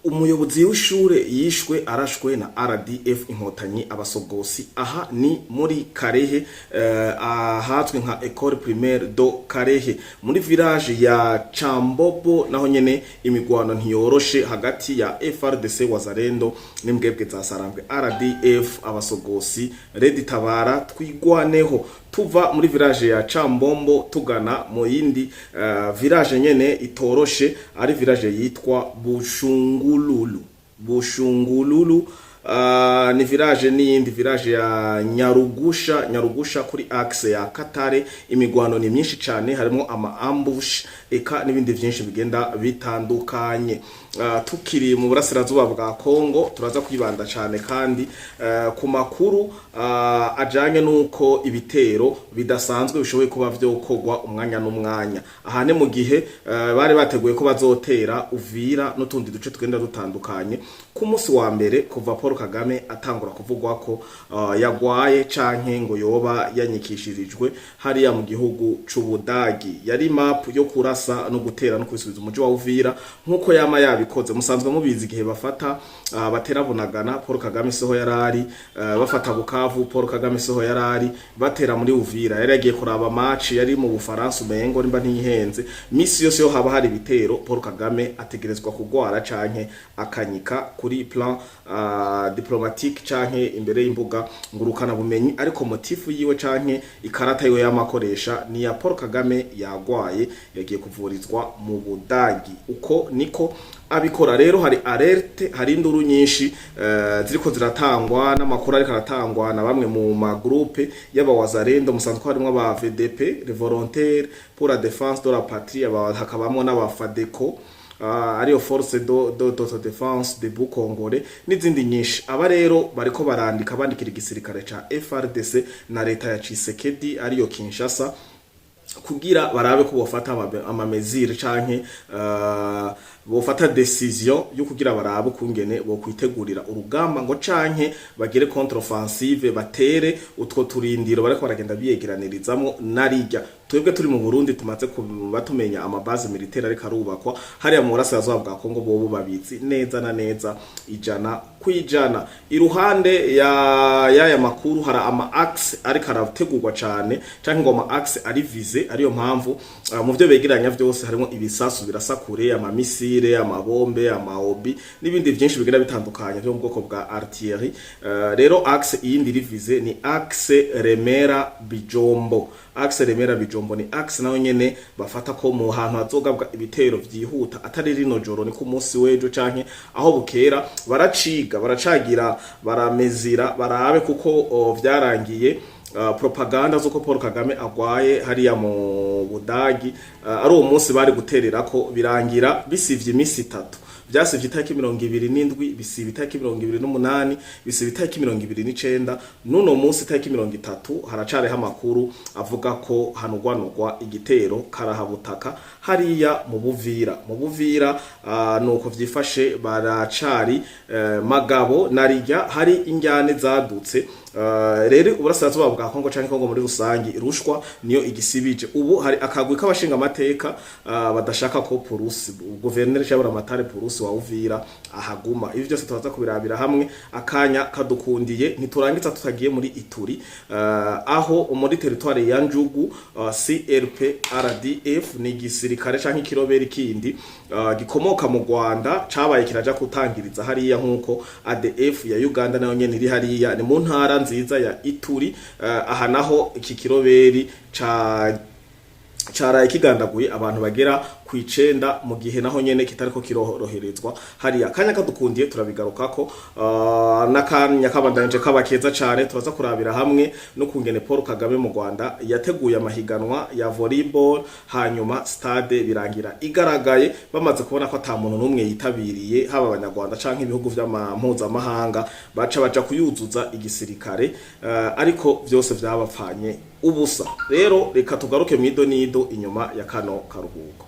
Umuyobozi w'ishure yishwe arashwe na RDF Inkotanyi abasogosi. Aha ni muri Karehe, ahazwi nka Ecole Primaire do Karehe, muri village ya Chambobo. Naho nyene imigwano ntiyoroshe hagati ya FRDC, Wazalendo n'imbwebwe za Sarambwe, RDF abasogosi, Red Tabara, Twigwaneho. Tuva muri village ya Chambombo tugana mu yindi village nyene itoroshe, ari village yitwa Bushungululu. Bushungululu ni village n'iyindi village ya Nyarugusha. Nyarugusha kuri axe ya Katare, imigwano ni myinshi cyane, harimo ama ambush eka n'ibindi byinshi bigenda bitandukanye. Tukiri mu burasirazuba bwa Kongo, turaza kwibanda cyane kandi ku makuru ajanye n'uko ibitero bidasanzwe bishoboye kuba vyokorwa umwanya n'umwanya. Aha ni mu gihe bari bateguye ko bazotera Uvira n'utundi duce tugenda dutandukanye ku munsi wa mbere kuva Paul Kagame atangura kuvugwa ko yagwaye canke ngo yoba yanyikishirijwe hariya mu gihugu c'Ubudagi. Yari map yo kurasa no gutera no kwisubiza umuji wa Uvira nkuko yama yabikoze. Musanzwe mubizi, igihe bafata batera Bunagana, Paul Kagame siho yarari. Bafata Bukavu, Paul Kagame siho yarari. Batera muri Uvira, yari yagiye kuraba match, yari mu Bufaransa umengo nimba ntiyihenze. Misi yose yo haba hari ibitero, Paul Kagame ategerezwa kugwara canke akanyika kuri plan diplomatique canke imbere y'imbuga ngurukana bumenyi, ariko motif yiwe canke ikarata yiwe yamakoresha ni ya Paul Kagame yagwaye, yagiye kuvurizwa mu Budagi. Uko niko abikora. Rero hari alerte, hari induru nyinshi ziriko ziratangwa n'amakuru ariko aratangwa na bamwe mu magroupe y'abawazarendo. Musanzwe harimo aba VDP, les volontaires pour la défense de la patrie, hakabamwo n'aba FADECO, ariyo Force de défense de Bukongore, n'izindi nyinshi. Aba rero bariko barandika, bandikira igisirikare ca FRDC na leta ya Tshisekedi, ariyo Kinshasa, kugira barabe ko bofata amamesures canke bofata décision yo kugira barabe ukungene bo kwitegurira urugamba, ngo canke bagere contre-offensive, batere utwo turindiro bariko baragenda biyegeranirizamwo. Narirya twebwe turi mu Burundi tumaze kuba tumenya amabase militaire ariko arubakwa hariya mu burasirazuba bwa Kongo, bobo babizi neza na neza 100%. Iruhande ya yaya makuru, hari ama axe ariko arategurwa cane, canke ngo ama axe ari visé. Ariyo mpamvu mu byo begeranya byose harimo ibisasu birasa kure, amamissiles, amabombe, amaobus n'ibindi byinshi bigenda bitandukanye byo mu bwoko bwa artillerie. Rero axe iyindi iri visé ni axe Remera Bijombo. Axe Remera Bijombo ni axe nayo nyene bafata ko mu hantu hazogabwa ibitero vyihuta, atari rino joro, ni ku munsi w'ejo canke aho bukera. Baraciga, baracagira, baramezira barabe, kuko vyarangiye propaganda z'uko Paul Kagame agwaye hariya mu Budagi, ari uwo munsi bari gutererako, birangira bisivye iminsi 3. Vyasivye itariki 27, bisiba itariki 28, bisiba itariki 29. N'uno munsi itariki 30 haracariho amakuru avuga ko hanugwanugwa igitero karahabutaka hariya mu Buvira. Mu Buvira nuko vyifashe, baracari magabo narirya hari injyane zadutse. Rero uburasirazuba bwa Kongo canke Kongo muri rusangi, rushwa niyo igisibije. Ubu hari akagwi k'abashinga amateka badashaka ko Purusi, guverineri cyabura amatare Purusi wa Uvira, ahaguma. Ibi byose turaza kubirabira hamwe akanya kadukundiye. Ntiturangiza tutagiye muri Ituri, aho muri territoire ya Njugu, CRP RDF ni igisirikare canke ikiroberi kindi gikomoka mu Rwanda cabaye kiraja kutangiriza hariya, nkuko ADF ya Uganda nayo nyene iri hariya. Ni mu ntara nziza ya Ituri. Aha naho iki kiroberi ca caraye kigandaguye abantu bagera ku 9, mu gihe naho nyene kitariko kiroroherezwa hariya. Kanya kadukundiye turabigarukako. N'akanya kabandanyije kaba keza cane. Turaza kurabira hamwe no kungene Paul Kagame mu Rwanda yateguye amahiganwa ya volleyball, hanyuma stade birangira igaragaye, bamaze kubona ko ata muntu n'umwe yitabiriye, haba abanyarwanda canke ibihugu vy'amahanga, baca baja kuyuzuza igisirikare, ariko vyose vyabapfanye ubusa. Rero reka tugaruke mwido nido inyuma ya kano karuhuko.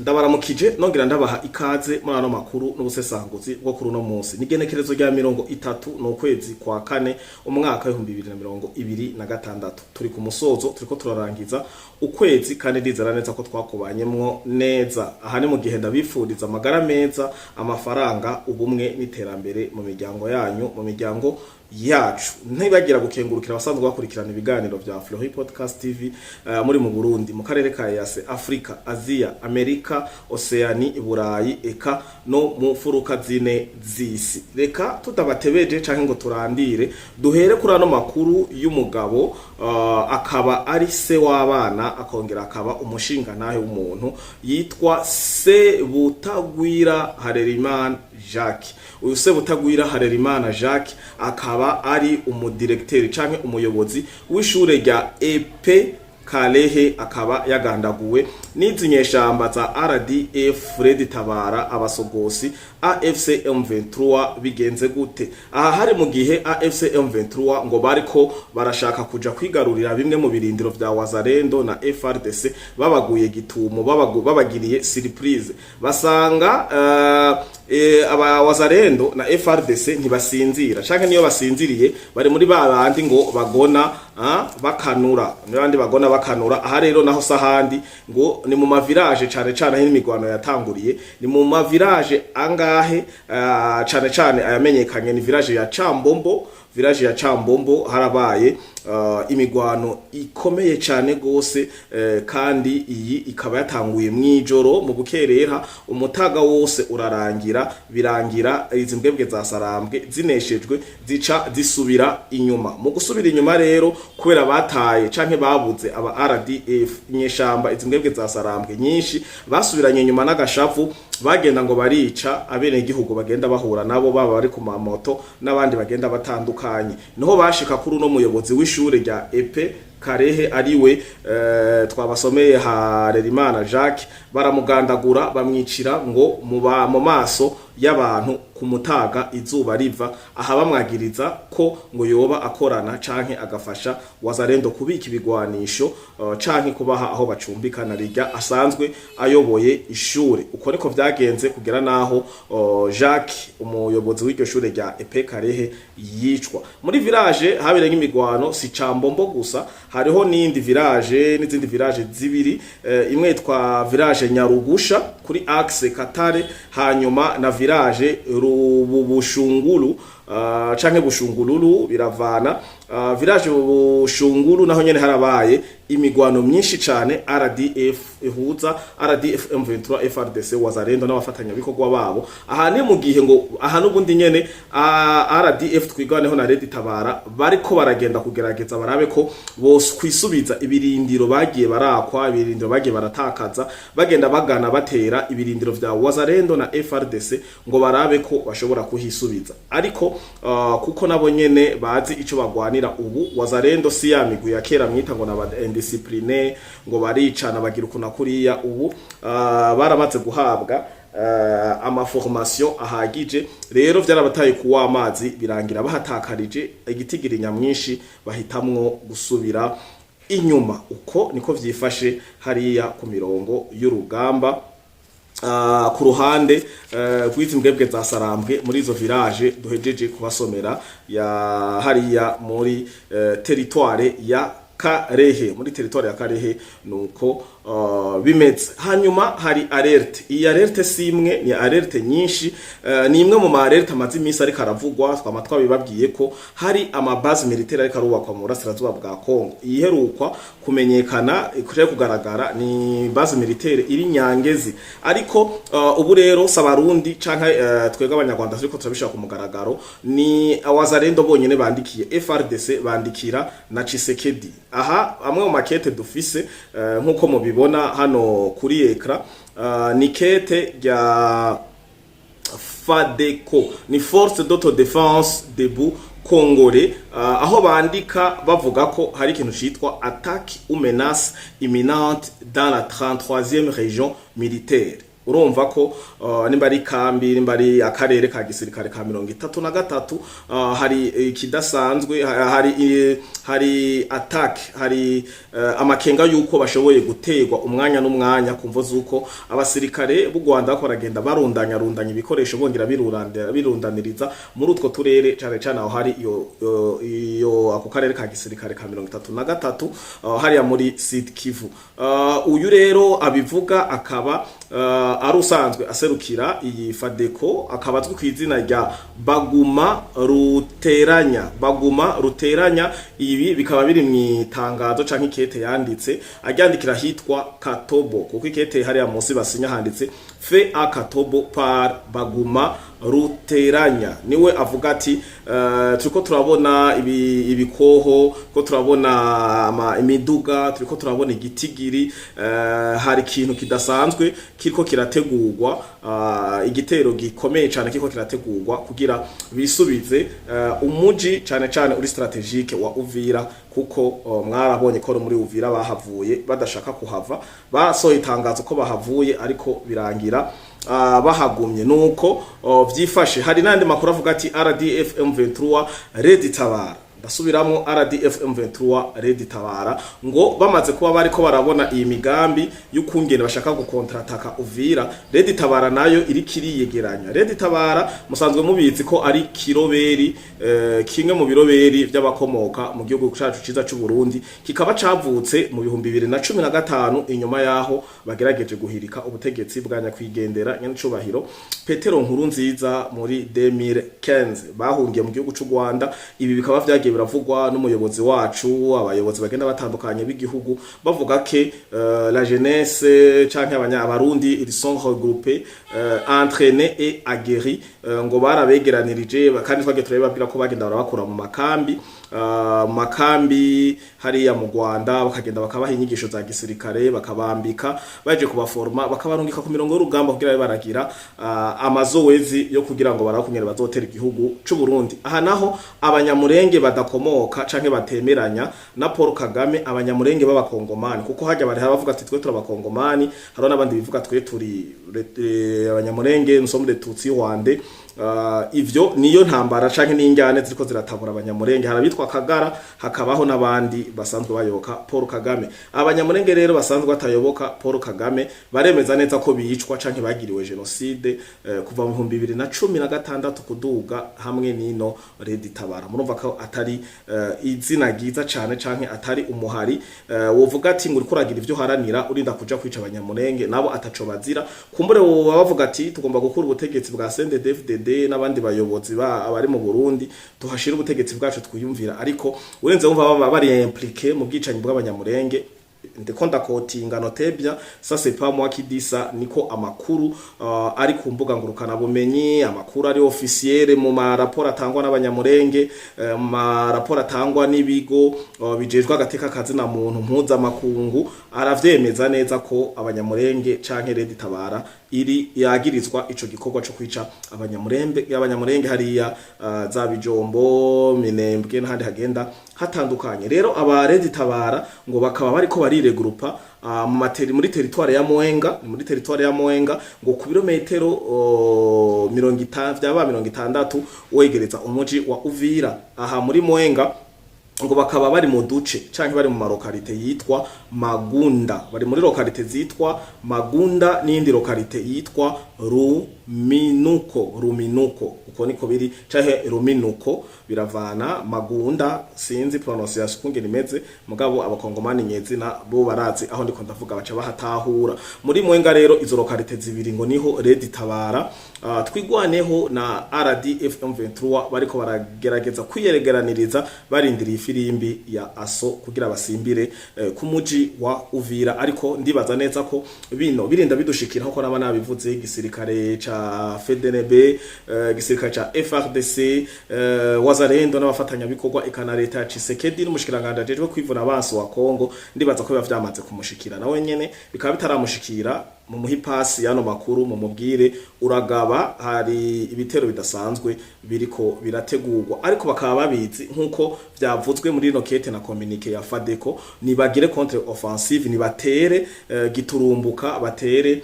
Ndabaramukije, nongera ndabaha ikaze muri ano makuru n'ubusesanguzi bwo kuri uno munsi. N'igenekerezo rya 30 n'ukwezi kwa kane, umwaka w'2026. Turi ku musozo, turiko turarangiza ukwezi, kandi ndizera neza ko twakubanyemwo neza. Aha ni mu gihe ndabifuriza amagara meza, amafaranga, ubumwe n'iterambere mu miryango yanyu, mu miryango yacu. Ntibagira gukengurukira abasanzwe bakurikirana ibiganiro vya Fleury Podcast TV, muri mu Burundi, mu karere ka EAC, Afrika, Aziya, Amerika, Oceani, Iburayi, eka no mu mfuruka zine z'isi. Reka tutabatebeje canke ngo turandire, duhere kuri ano makuru y'umugabo, akaba ari se w'abana, akongera akaba umushingantahe w'umuntu yitwa Sebutagwira Harerimana Jacques. Uyu Sebutagwira Harerimana Jacques akaba ari umudirekiteri canke umuyobozi w'ishure rya EP Kalehe, akaba yagandaguwe n'izi nyeshamba za RDF, Red Tabara, abasogosi AFC M23. Bigenze gute? Aha hari mu gihe AFC M23 ngo bariko barashaka kuja kwigarurira bimwe mu birindiro vya Wazalendo na FARDC. Babaguye gitumo, babagiriye surprise, basanga aba Wazalendo na FARDC ntibasinzira, canke niyo basinziriye bari muri babandi ngo bagona bakanura, n'abandi bagona bakanura. Aha rero naho sahandi, ngo ni mu mavirage cane cane aho imigwano yatanguriye. Ni mu mavirage angahe? Cane cane ayamenyekanye ni village ya Cambombo. Village ya Cambombo harabaye imigwano ikomeye cane gose, kandi iyi ikaba yatanguye mwijoro mu bukerera, umutaga wose urarangira, birangira izi mbwebwe za Sarambwe zineshejwe, zica zisubira inyuma. Mu gusubira inyuma rero, kubera bataye canke babuze aba RDF, inyeshamba, izi mbwebwe za Sarambwe nyinshi basubiranye inyuma n'agashavu, bagenda ngo barica abenegihugu bagenda bahura nabo, baba bari ku mamoto n'abandi bagenda batandukanye. Niho bashika kuri uno muyobozi w'ishure rya EP Karehe, ariwe twabasomeye, Harerimana Jacques, baramugandagura, bamwicira ngo mu maso y'abantu ku mutaga izuba riva. Aha bamwagiriza ko ngo yoba akorana canke agafasha Wazalendo kubika ibigwanisho, canke kubaha aho bacumbika, na rirya asanzwe ayoboye ishure. Uko niko vyagenze kugera naho Jacques, umuyobozi w'iryo shure rya EP Karehe, yicwa. Muri village habereye imigwano, si Cambombo gusa, hariho n'indi village, n'izindi village zibiri, imwe yitwa village Nyarugusha kuri axe Katare, hanyuma na village Rububushungulu, canke Bushungululu, biravana. Village Bushungulu naho nyene harabaye imigwano myinshi cane. RDF ihuza RDF, M23, FARDC, Wazalendo n'abafatanyabikorwa babo. Aha ni mu gihe ngo aha n'ubundi nyene RDF Twigwaneho na Red Tabara bariko baragenda kugerageza barabe ko bose kwisubiza ibirindiro bagiye barakwa, ibirindiro bagiye baratakaza, bagenda bagana batera ibirindiro vya Wazalendo na FARDC ngo barabe ko bashobora kuhisubiza. Ariko kuko nabo nyene bazi ico bagwanira, ubu Wazalendo si ya migwi ya kera mwita ngo naba indiscipline, ngo baricana, bagira ukuntu kuriya. Ubu baramaze guhabwa amaformation ahagije. Rero vyarabataye kuwa amazi, birangira bahatakarije igitigiri nyamwinshi, bahitamwo gusubira inyuma. Uko niko vyifashe hariya ku mirongo y'urugamba, ku ruhande rw'izi mbwebwe za Sarambwe, muri izo village duhejeje kubasomera ya hariya muri territoire ya Karehe. Muri territoire ya Karehe nuko bimeze. Hanyuma hari alerte. Iyi alerte si imwe, ni alerte nyinshi. Ni imwe mu ma alerte amaze iminsi ariko aravugwa. Twama twabibabwiye ko hari ama base militaire ariko arubakwa mu burasirazuba bwa Kongo. Iyiherukwa kumenyekana, ikwiye kugaragara, ni base militaire iri Nyangezi. Ariko ubu rero sabarundi canke twebwe Abanyarwanda turiko turabishaka ku mugaragaro, ni Awazalendo bonyene bandikiye FARDC, bandikira na Tshisekedi. Aha amwe mu makete dufise, nkuko mubibona hano kuri écran, ni kete rya FADECO, ni Force d'autodéfense debout Congolais, aho bandika bavuga ko hari ikintu citwa attaque ou menace imminente dans la 33e région militaire. Urumva ko nimba ari kambi, nimba ari akarere ka gisirikare ka 33, hari ikidasanzwe, hari attaque, hari amakenga yuko bashoboye gutegwa umwanya n'umwanya, kumvo zuko abasirikare b'u Rwanda bako baragenda barundanya rundanya ibikoresho, bongera birundaniriza muri utwo turere, cane cane aho hari iyo ako karere ka gisirikare ka 33, hariya muri Sud Kivu. Uyu rero abivuga akaba ari usanzwe aserukira iyi FADECO, akaba azwi ku izina rya Baguma Ruteranya. Baguma Ruteranya, ibi bikaba biri mu itangazo canke ikete yanditse aryandikira hitwa Katobo, kuko ikete hariya munsi basinya handitse "Fait à Katobo par Baguma Ruteranya". Niwe avuga ati turiko turabona ibikoho, ko turabona imiduga, turiko turabona igitigiri, hari ikintu kidasanzwe kiriko kirategurwa, igitero gikomeye cyane kiriko kirategurwa kugira bisubize umuji cane cane uri stratégique wa Uvira, kuko mwarabonye ko muri Uvira bahavuye badashaka kuhava. Basohoye itangazo ko bahavuye, ariko birangira bahagumye. Nuko vyifashe. Hari n'andi makuru avuga ati RDF M23 Red Tabara, ndasubiramo, RDF M23 Red Tabara, ngo bamaze kuba bariko barabona iyi migambi y'ukungene bashaka gukontrataka Uvira, Red Tabara nayo iri kiriyegeranya. Red Tabara musanzwe mubizi ko ari kiroberi, kimwe mu biroberi by'abakomoka mu gihugu cacu ciza c'u Burundi, kikaba cavutse mu 2015, inyuma yaho bagerageje guhirika ubutegetsi bwa nyakwigendera nyanicubahiro Petero Nkurunziza muri 2015, bahungiye mu gihugu c'u Rwanda. Ibi bikaba vyagiye biravugwa n'umuyobozi wacu, abayobozi bagenda batandukanye b'igihugu, bavuga ke la jeunesse canke abarundi, ils sont regroupés, entraînés et aguerris, ngo barabegeranirije. Kandi twagiye turabibabwira ko bagenda barabakura mu makambi hariya mu Rwanda, bakagenda bakabaha inyigisho za gisirikare, bakabambika, baje kubaforma, bakabarungika ku mirongo y'urugamba kugira babe baragira amazowezi yo kugira ngo barakunyere bazotera igihugu c'u Burundi. Aha naho abanyamurenge badakomoka canke batemeranya na Paul Kagame, abanyamurenge b'abakongomani, kuko hajya bari bavuga ati twe turabakongomani, hariho n'abandi bivuga twe turi abanyamurenge, nous sommes des Tutsi rwandais. Ivyo niyo ntambara canke n'injyane ziriko ziratabura abanyamurenge. Hari abitwa Kagara, hakabaho n'abandi basanzwe bayoboka Paul Kagame. Abanyamurenge rero basanzwe batayoboka Paul Kagame baremeza neza ko bicwa canke bagiriwe génocide kuva mu 2016 kuduga, hamwe n'ino Red Tabara. Murumva ko atari izina ryiza cane canke atari umuhari wovuga ati ngo uriko uragira ivyo uharanira urinda kuja kwica abanyamurenge, nabo ataco bazira. Kumbure woba bavuga ati tugomba gukura ubutegetsi bwa CNDD-FDD n'abandi bayobozi ba abari mu Burundi, tuhashira ubutegetsi bwacu twiyumvira. Ariko urenze wumva baba bari impliqué mu bwicanyi bw'abanyamurenge. Ndiko ndakotinga notebya, ça c'est pas moi qui dis ça, niko amakuru ari ku mbuga ngurukana bumenyi, amakuru ari officiel mu maraporo atangwa n'abanyamurenge, mu maraporo atangwa n'ibigo bijejwe agateka kazina muntu mpuzamakungu, aravyemeza neza ko abanyamurenge canke Red Tabara iri yagirizwa ico gikorwa co kwica abanyamurenge hariya za Bijombo, Minembwe n'ahandi hagenda hatandukanye. Rero aba Red Tabara ngo bakaba bariko bariregrupa mu materi muri territoire ya Mwenga, ni muri territoire ya Mwenga, ngo ku birometero 50 vyaba 60 wegereza umuji wa Uvira. Aha muri Mwenga ngo bakaba bari mu duce canke bari mu malocalités yitwa Magunda, bari muri localité zitwa Magunda n'indi localité yitwa Ruminuko. Ruminuko, uko niko biri, canke Ruminuko, biravana. Magunda sinzi prononciation kungene imeze, mugabo abakongomani nyezina bo barazi aho ndiko ndavuga, baca bahatahura. Muri Mwenga rero, izo localité zibiri ngo niho Red Tabara, Twigwaneho na RDF M23 bariko baragerageza kwiyeregeraniriza, barindiriye ifirimbi ya aso kugira basimbire ku muji wa Uvira. Ariko ndibaza neza ko bino birinda bidushikira, nkuko naba nabivuze, igisirikare ca FDNB, igisirikare ca FARDC, Wazalendo n'abafatanyabikorwa, eka na leta ya Tshisekedi n'umushikiranganje ajejwe kwivuna abansi wa Kongo, ndibaza ko biba vyamaze kumushikira nawe nyene, bikaba bitaramushikira. Mumuhe ipasi y'ano makuru, mumubwire uragaba hari ibitero bidasanzwe biriko birategurwa, ariko bakaba babizi nk'uko vyavuzwe muri ino kete na communiqué ya FADECO. Nibagire contre offensive, nibatere giturumbuka, batere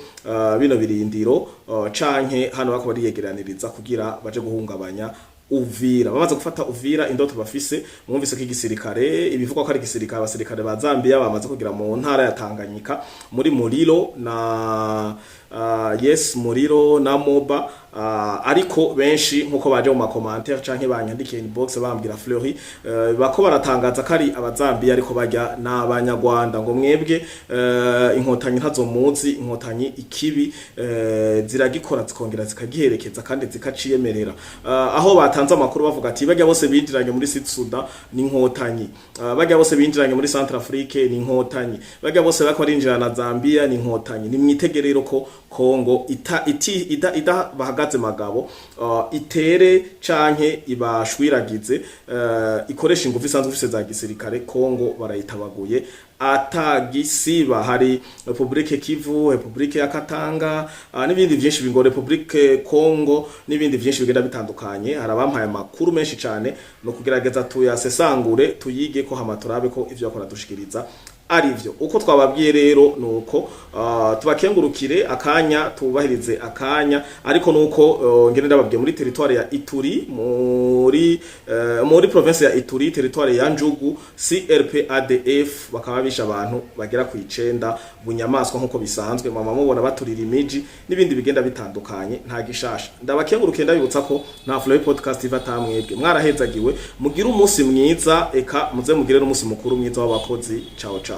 bino birindiro, canke hano bako bariyegeraniriza kugira baje guhungabanya Uvira. Bamaze gufata Uvira, indoto bafise, mwumvise ko igisirikare, ibivugwa ko ari igisirikare, abasirikare ba Zambia bamaze kugira mu ntara ya Tanganyika muri Muriro na yes, Muriro na Moba, ariko benshi nkuko baje mu ma commentaires canke banyandikiye inbox bambwira Fleury, bako baratangaza ko ari abazambia, ariko bajya n'abanyarwanda. Ngo mwebwe inkotanyi ntazo muzi. Inkotanyi ikibi ziragikora, zikongera zikagiherekeza kandi zikaciyemerera. Aho batanze amakuru bavuga ati bajya bose binjiranye muri Sud Sudan ni inkotanyi, bajya bose binjiranye muri Centrafrique ni inkotanyi, bajya bose bako barinjira na Zambia ni inkotanyi. Nimwitege rero ko Kongo ita iti ida, ida bahagaze magabo, itere canke ibashwiragize, ikoresha ingufu isanzwe ifise za gisirikare. Kongo barayitabaguye atagisiba. Hari Republique Kivu, Republique ya Katanga, n'ibindi vyinshi bingo Republique Congo n'ibindi vyinshi bigenda bitandukanye. Hari abampaye amakuru menshi cane, no kugerageza tuyasesangure, tuyige ko, hama turabe ko ivyo bakora dushikiriza arivyo. Uko twababwiye rero nuko tubakengurukire akanya, tubahirize akanya, ariko nuko ngene ndababwiye muri territoire ya Ituri, muri province ya Ituri, territoire ya Njugu, CRP ADF bakaba bisha abantu bagera ku 9 bunyamaswa nkuko bisanzwe. Mama mubona baturira imiji n'ibindi bigenda bitandukanye, nta gishasha. Ndabakengurukiye, ndabibutsa ko nta Flow Podcast iva tamwebwe. Mwarahezagiwe, mugire umunsi mwiza, eka muze mugire n'umunsi mukuru mwiza w'abakozi. Ciao ciao.